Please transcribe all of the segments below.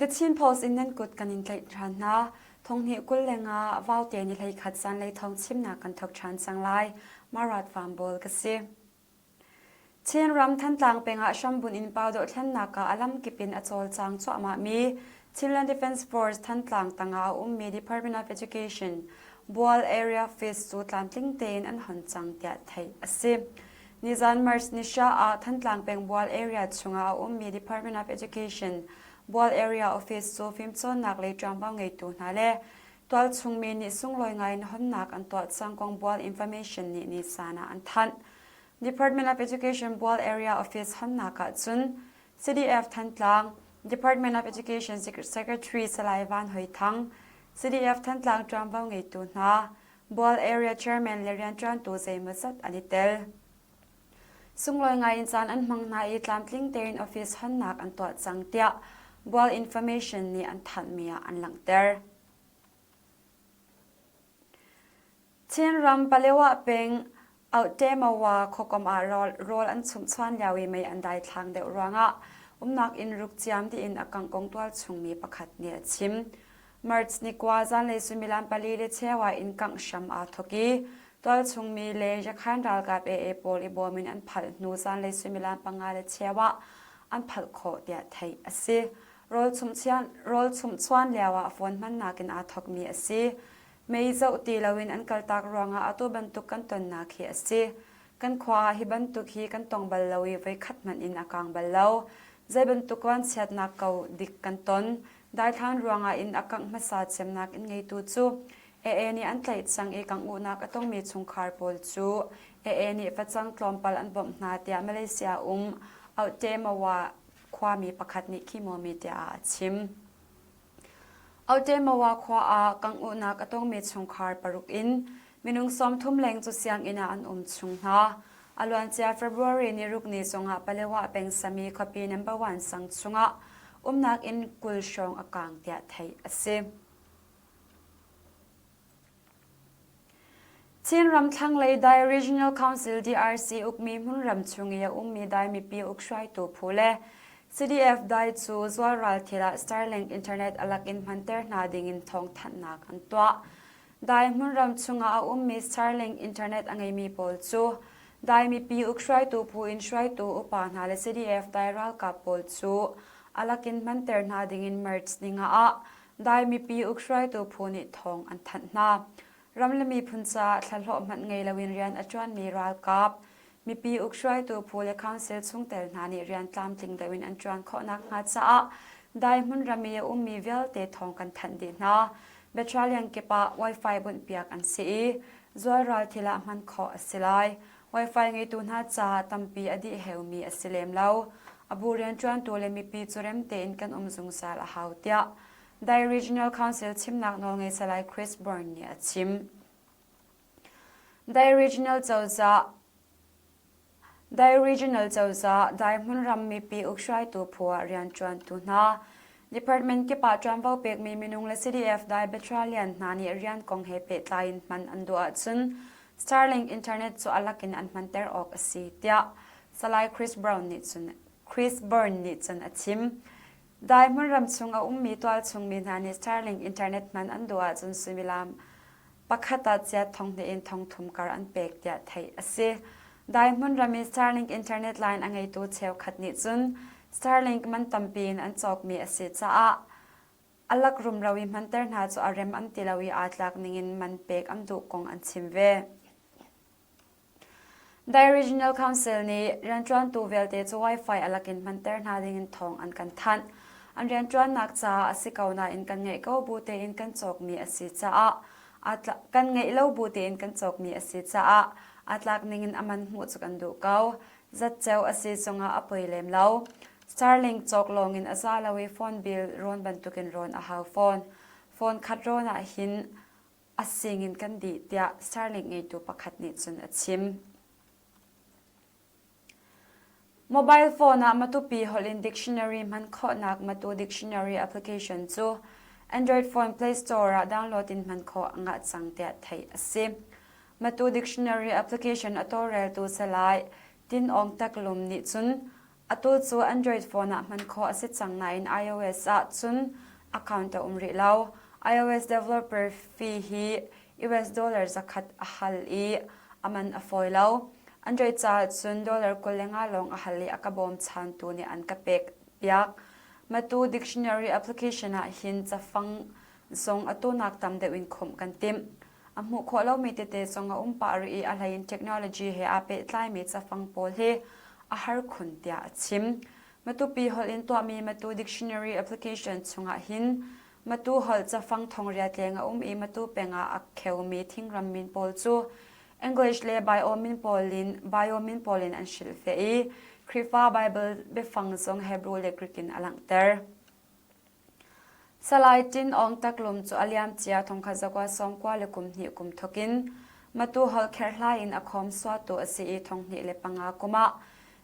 The Chin Post in nan kut kan in tlaih ṭhan hna. Thonghnih 25 Vaute ni 11 zanlei thawng chimnak kan thawk ṭhan cang lai. Marat Vambawl ka si. Chinram Thantlang peng ah hrambunh in pau dohthlennak ah a lamkip in a cawlcang cuahmahmi Chinland Defence Force Thantlang tangah a ummi Department of Education Bual Area Office cu tlamtling tein an hon cang tiah theih a si. Nizan March ni hra ah Thantlang peng Bual Area chungah a ummi Department of Education Bual Area Office cu fimcawnnak lei ṭuanvo ngeitu hna le tualchung mi nih sunglawi ngai in honnak an tuah cang kong Bual Information nih nisan ah an thanh. Department of Education Bual Area Office honnak ah cun CDF Thantlang, Department of Education Secretary Salai Van Hoi Thang, CDF Thantlang ṭuanvo ngeitu hna, Bual Area Chairman le rianṭuantu zeimawzat an i tel. Sunglawi ngai in caan an hmang hna i tlamtling tein office honnak an tuah cang tiah Bual Information nih an thanhmi ah an langhter. Chinram Palewa peng Auhtemawa khuakom ah rawl an chumhchuan lio i mei an daithlang deuh ruangah umnak inn ruk ciam tiin a kangh kong tualchungmi pakhat nih a chim. March ni kua zanlei suimilam pali le cheu ah inn kangh hram aa thawk i tualchungmi le Yakhan ralkap AA pawl i bawm in an phalh hnu zanlei suimilam panga le cheu ah an phalh khawh tiah theih a si. Rawl chumhchuan lio ah phone hmannak in aa thawkmi a si. Mei zoh ti loin an kaltak ruangah atu bantuk kan tonnak hi a si. Kan khua ah hi bantuk hi kan tong bal lo i voikhat hmanh in a kang bal lo. Zei bantuk vanchiatnak ko dik kan ton. Daithlan ruangah inn a kangh hmasa cemnak inn ngeitu cu AA nih an tlaih cang i kangh-uhnak a tongmi chungkhar pawl cu AA nih facang tlawmpal an bawmh hna tiah Malaysia um Auhtemawa khuami pakhat nih Khimomi tiah a chim. Auhtemawa khua ah kangh-uhnak a tongmi chungkhar paruk in minung 30 leng cu sianginn ah an um chung hna. A luancia February ni ruk ni zongah Palewa peng Sami khuapi number one sang chungah umnak inn 20 hrawng a kaang tiah theih a si. Chinram thlanglei Dai Regional Council DRC ukmi hmunram chung i a ummi Dai mipi ukhruaitu phu le CDF Dai cu zualral thil ah Starlink internet a lak in hmanter hna dingin thawngthanhnak an tuah. Dai hmunram chungah a ummi Starlink internet a ngeimi pawl cu Dai mipi ukhruaitu phu in hruaitu upa hna le CDF Dai ralkap pawl cu a lakin hmanter hna dingin March ni nga ah Dai mipi ukhruaitu phu nih thawng an thanh hna. Ram le miphun caah thlahlawh hmanh ngei loin rian a ṭuanmi ralkap, mipi ukhruaitu phu le council chungtel hna nih rian tlamtling deuh in an ṭuan khawh nakhnga caah dai hmunram i a ummi vialte thawng kan thanh dih hna. Battalion kip ah Wi-Fi bunhpiak an si i zualral thil ah hman khawh a si lai. Wi-Fi ngeitu hna caah tampi a dih heumi a si lem lo. A bu rianṭuantu le mipi cu rem tein kan um zungzal a hau tiah Dai Regional Council chimnak nawlngei Salai Chris Byrne nih a chim. Dai Regional Cozah Dai Regional Cozah Dai hmunram mipi ukhruaitu phu ah rianṭuantu hna Department kip ah ṭuanvo pekmi minung le CDF Dai Battalion hna nih rian kong he pehtlai in hman an duh ahcun Starlink internet cu a lakin an hmanter awk a si tiah Salai Chris Brown nih cun Chris Byrne nih cun a chim. Dai hmunram chung a ummi tualchung mi hna nih Starlink internet hman an duh ahcun suimilam pakhat ah chiat thonghnih in thongthum kar an pek tiah theih a si. Dai hmunram i Starlink internet line a ngeitu cheukhat nih cun Starlink man tampi in an cawkmi a si caah a lak rumro i hmanter hna cu a rem an ti lo i aa tlak ningin man pek an duh kong an chim ve. Dai Regional Council nih rianṭuantu vialte cu Wi-Fi a lakin hmanter hna dingin thawng an kan thanh. An rianṭuannak caah a si ko nain kan ngeih ko bu tein kan cawkmi a si caah kan ngeih lo bu tein kan cawkmi a si caah aa tlak ningin a man hmuh cu kan duh ko. Zatceo a si zongah a poi lem lo. Starlink cawk lawngin a za lo i phone bill rawn bantukin rawn a hau fawn. Phone khat rawn ah hin a singin kan dih tiah Starlink ngeitu pakhat nih cun a chim. Mobile phone ah Matupi holh in dictionary hman khawhnak Matu Dictionary application cu Android phone Play Store ah download in hman khawh a ngah cang tiah theih a si. Matu Dictionary application a tawlreltu Salai Tin Aung Tak Lum nih cun. Atu cu Android phone ah hman khawh a si cang nain iOS ah cun account a um rih lo. iOS developer fee hi US dollar zakhat a hal i a man a fawi lo. Android caah cun dollar 25 lawng a hal i a ka bawmchantu nih an ka pek piak. Matu dictionary application ah hin cafang zong atu nak tam deuh in khawmh kan timh. A hmuh khawh lomi tete zong a um pah rih i a hlei in technology he aa pehtlaimi cafang pawl hi a har khun tiah a chim. Matupi holh in tuahmi Matu Dictionary application chungah hin Matu holh cafang thongriat leng a um i Matu peng ah a kheumi thingram min pawl cu English le Bio min pawl in Bio min pawl in an hrilhfiah i Khrihfa Baibal biafang zong Hebrew le Greek in a langhter. Salai Tin Aung Taklum cu a liamcia thongkhat zakua sawmkua le kum hnih kum thawk in Matu holh kherhhlai in a khawm suatu a si i 2005 kum ah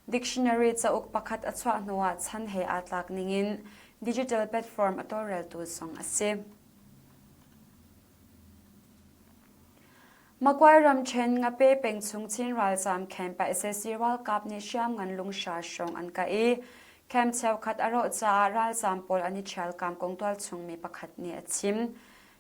dictionary cauk pakhat a chuah hnuah chan he aa tlak ningin digital platform a tawlreltu zong a si. Makuai ramṭhen Ngape peng chung Chin ralzaam camp ah sac ralkap nih hriamngan lunghra hrawng an kah i camp cheukhat a rawh caah ralzaam pawl an i ṭhialkaam kong tualchung mi pakhat nih a chim.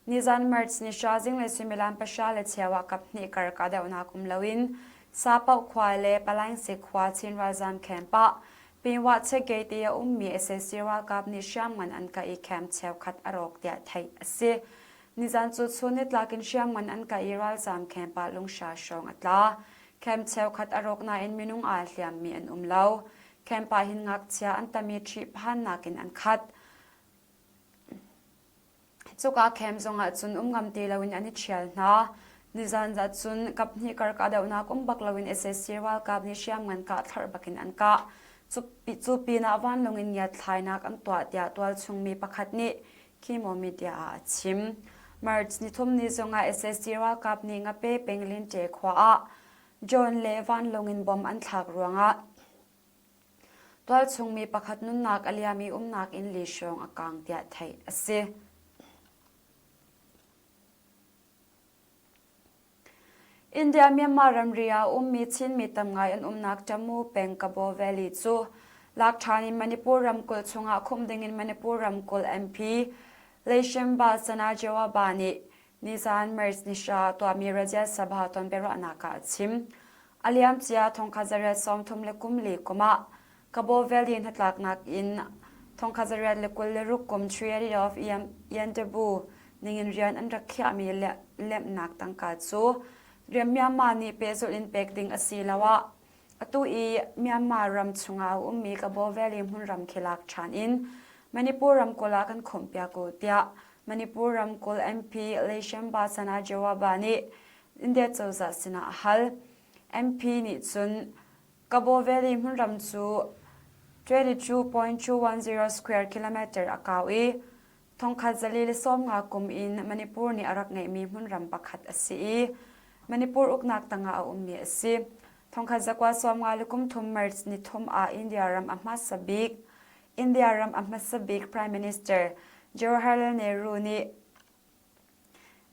Nizan March ni hra zinglei suimilam pahra le cheu ah kaphnih kar kahdohnak um loin Sapaoh khua le Palaingsi khua Chin ralzaam camp ah Pinwahche gate i a ummi sac ralkap nih hriamngan an kah i camp cheukhat a rawk tiah theih a si. Nizan cu chun nitlak in hriamngan an kah i ralzaam camp ah lunghra hrawng a tla. Camp cheukhat a rawk nain minung aa hliammi an um lo. Camp ah hin ngakchia an tam i ṭhihphannak in an khat. Cuka camp zongah cun um ngam ti loin an i ṭhial hna. Nizan ah cun kaphnih kar kahdohnak um bak loin sac ralkap nih hriamngan kah thlarh bakin an kah. Cu pinah vanlawng in ngiatthlainak an tuah tiah tualchung mi pakhat nih Khimo Media ah a chim. March nithum ni zongah sac ralkap nih Ngape peng Linte khua ah drone le vanlawng in bomb an thlak ruangah tualchung mi pakhat nunnak a liam i umnak inn li hrawng a kang tiah theih a si. India-Myanmar ramri ah ummi Chinmi tam ngai an umnak Jammu peng Kabo Valley cu lak ṭhan in Manipur ramkulh chungah khumh dingin Manipur ramkulh MP Leishemba Sanajewaba nih nizan March ni hra tuahmi Rajya Sabha tonbiaruahnak ah a chim. A liamcia thongkhat zariat 34 kum ah Kabo Valley hnatlaknak in thongkhat 826 kum Treaty of Yandabu ningin rian an rak khiahmi lemnak tangka cu Myanmar nih pehzulh in pek ding asiloah atu i Myanmar ram chungah a ummi Kabo Valley hmunram khi lak ṭhan in Manipur ramkulh ah kan khawmhpiak u tiah Manipur ramkulh MP Leishemba Sanajewaba nih India cozah sinah a hal. MP nih cun Kabo Valley hmunram cu 22.210 square kilometer a kau i thongkhat zali le 50 kum in Manipur nih a rak ngeihmi hmunram pakhat a si i Manipur uknak tangah a ummi a si. Thongkhat zakua 50 le kum thum March ni thum ah India ram a hmasa bik India ram a hmasa bik Prime Minister Jawaharlal Nehru nih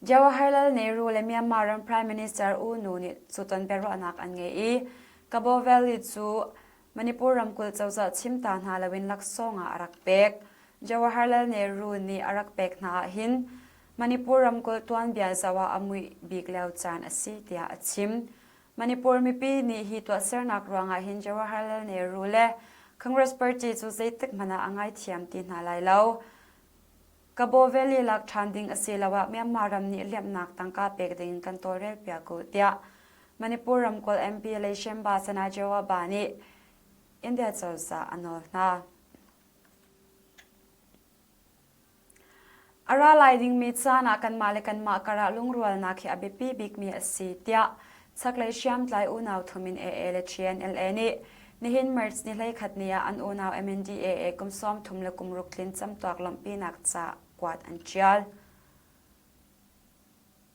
Jawaharlal Nehru le Myanmar ram Prime Minister U Nu nih cu ton biaruahnak an ngei i Kabo Valley cu Manipur ramkulh cozah chim ta hna loin laksawng ah a rak pek. Jawaharlal Nehru nih a rak pek hna ahhin Manipur ramkulh tuanbia zoh ah a muih bik lio caan a si tiah a chim. Manipur mipi nih hi tuahsernak ruangah hin Jawaharlal Nehru le Congress Party cu zeitik hmanh ah a ngaithiam ti hna lai lo. Kabo Valley lak ṭhan ding asiloah Myanmar ram nih liamhnak tangka pek ding kan tawlrelpiak u tiah Manipur ramkulh MP Leishemba Sanajawa nih India cozah a nawl hna. A ra lai dingmi caan ah kanmah le kanmah karah lungrualnak hi a biapi bikmi a si tiah chaklei hriamtlai unau thum in AA le TNLA nih nihin March ni 11 ni ah an unau MNDAA kum 30 le kum ruk tlin camtuak lawmhpinak ca kuat an ṭial.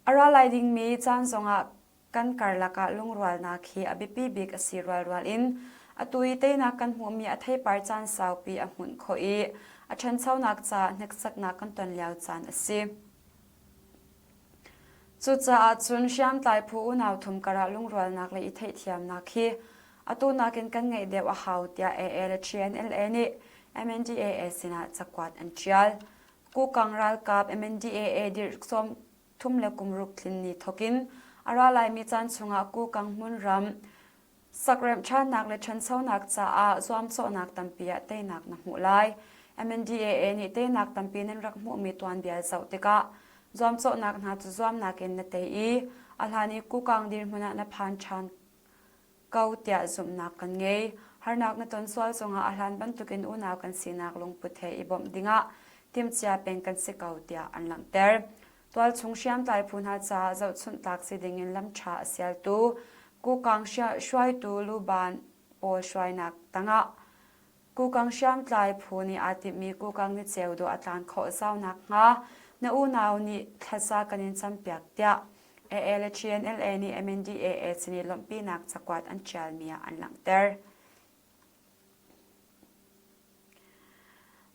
A ra lai dingmi caan zongah kan karlak ah lungrualnak hi a biapi bik a si rualrual in atu i teinak kan hmuhmi a theipar caan saupi a hmunh khawh i a ṭhanchonak caah hneksaknak kan ton lio caan a si. Cucaah cun hriamtlai phu unau thum karah lungrualnak le i theihthiamnak hi. Atu nakin kan ngeih deuh a hau tiah AA le TNLA nih MNDAA sinah cakuat an ṭial. Kukang ralkap MNDAA dirh 30 le kum ruk tlin ni thokin a ra laimi caan chungah Kukang hmunram sakremh ṭhannak le ṭhanchonak caah zuamcawhnak tampi ah teinak na hmuh lai. MNDAA nih teinak tampi nan rak hmuhmi tuanbia zoh tikah zuamcawhnak hna cu zuamnak in na tei i a hlan i Kukang dirhmun ah na phan ṭhan ko tiah zumhnak kan ngei. Harnak na ton sual zongah a hlan bantukin unau kan sinak lungput he i bawmh dingah timhcia peng kan si ko tiah an langhter. Tualchung hriamtlai phu hna caah zohchunh tlak si dingin lam ṭha a sialtu Kukang hruaitu Luban pawl hruainak tangah Kukang hriamtlai phu nih aa timhmi Kukang niceu dawh a tlan khawh zau nakhnga na unau nih thlaza kan in campiak tiah AA le TNLA nih MNDAA sin i lawmhpinak cakuat an ṭialmi ah an langhter.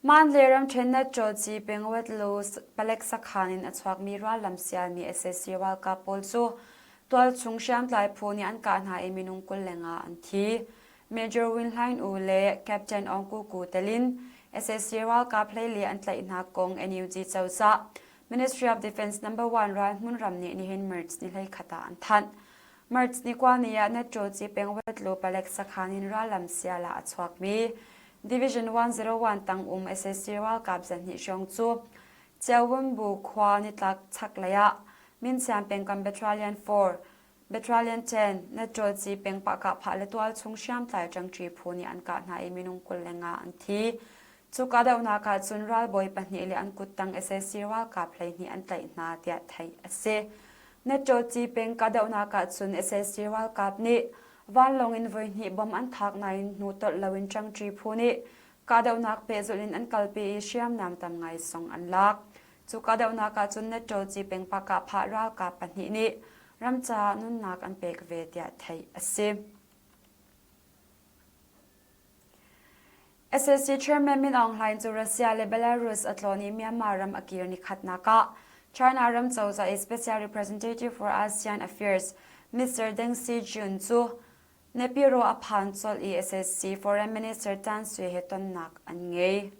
Mandalay ramṭhen Natṭawci pengwetlu palek sakhan in a chuakmi rallam sialmi sac ralkap pawl cu tualchung hriamtlai phu nih an kah hna i minung 25 an thi. Major Win Hlaing U le Captain Aung Ku Ku tel in sac ralkap hleili an tlaih hna kong NUG cozah Ministry of Defense Number 1 ralhmun ram nih nihin March ni 11 ah an thanh. March ni kua ni ah Natṭawci pengwetlu palek sakhan in rallam sial ah a chuakmi Division 101 tang um sac ralkap zahnih hrawng cu Ciawunbu khua nitlak chaklei ah Minsiam pengkam Battalion 4 Battalion 10, Natṭawci peng Pahkahphah le tualchung hriamtlai ṭangṭi phu nih an kah hna i minung 25 an thi. Cu kahdohnak ah cun ralbawi pahnih le an kuttang sac ralkap 12 an tlaih hna tiah theih a si. Natṭawci peng kahdohnak ah cun sac ralkap nih vanlawng in voihnih bom an thlak nain hnu tolh loin ṭangṭi phu nih kahdohnak pehzulh in an kalpi i hriamnam tam ngai zong an lak. Cu kahdohnak ah cun Natṭawci peng Pahkahphah ralkap pahnih nih ram caah nunnak an pek ve tiah theih a si. SAC Chairman Min Aung Hlaing cu Russia le Belarus a tlawn i Myanmar ram a kir nikhatnak ah China ram cozah i Special Representative for ASEAN Affairs Mr. Deng Xijun cu Naypyidaw a phan colh i SAC Foreign Minister Tan Sui he tonnak an ngei.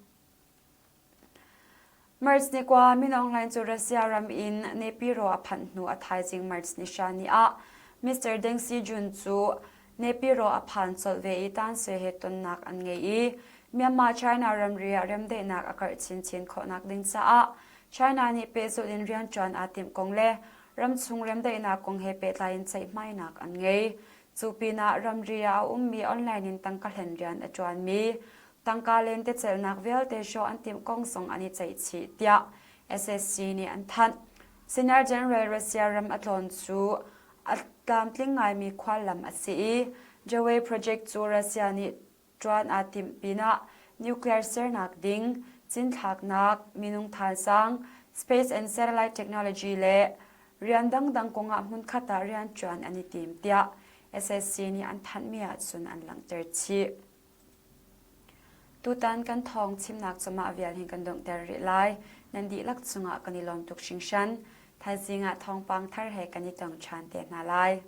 March ni kua Min Aung Hlaing cu Russia ram in Naypyidaw a phanh hnu a thaizing March ni hra ni ah Mr. Deng Xijun cu Naypyidaw a phan colh ve i Tan Sui he tonnak an ngei i Myanmar China ramri ah remdaihnak a karh chinchin khawhnak ding caah China nih pehzulh in rianṭuan aa timh kong le ramchung remdaihnak kong he pehtlai in ceihmainak an ngei. Cu pinah ramri ah a ummi online in tangka hlen rian a ṭuanmi tangka lentecelhnak vialte hrawh an timh kong zong an i ceihchih tiah SSC nih an thanh. Senior General Russia ram a tlawn cu a tlamtling ngaimi khuallam a si i Jawei project cu Russia nih ṭuan aa timh pinah nuclear sernak ding, cinthlaknak, minung thazaang, space and satellite technology le rian dangdang kongah hmunkhat ah rianṭuan an i tim tiah SSC nih an thanhmi ahcun an langhter chih. Tutan kan thawng chimnak cu mah vial hin kan donghter rih lai. Nan dihlak cungah kan i lawm tuk hringhran. Thaizing ah thawngpang thar he kan i tong ṭhan te hna lai.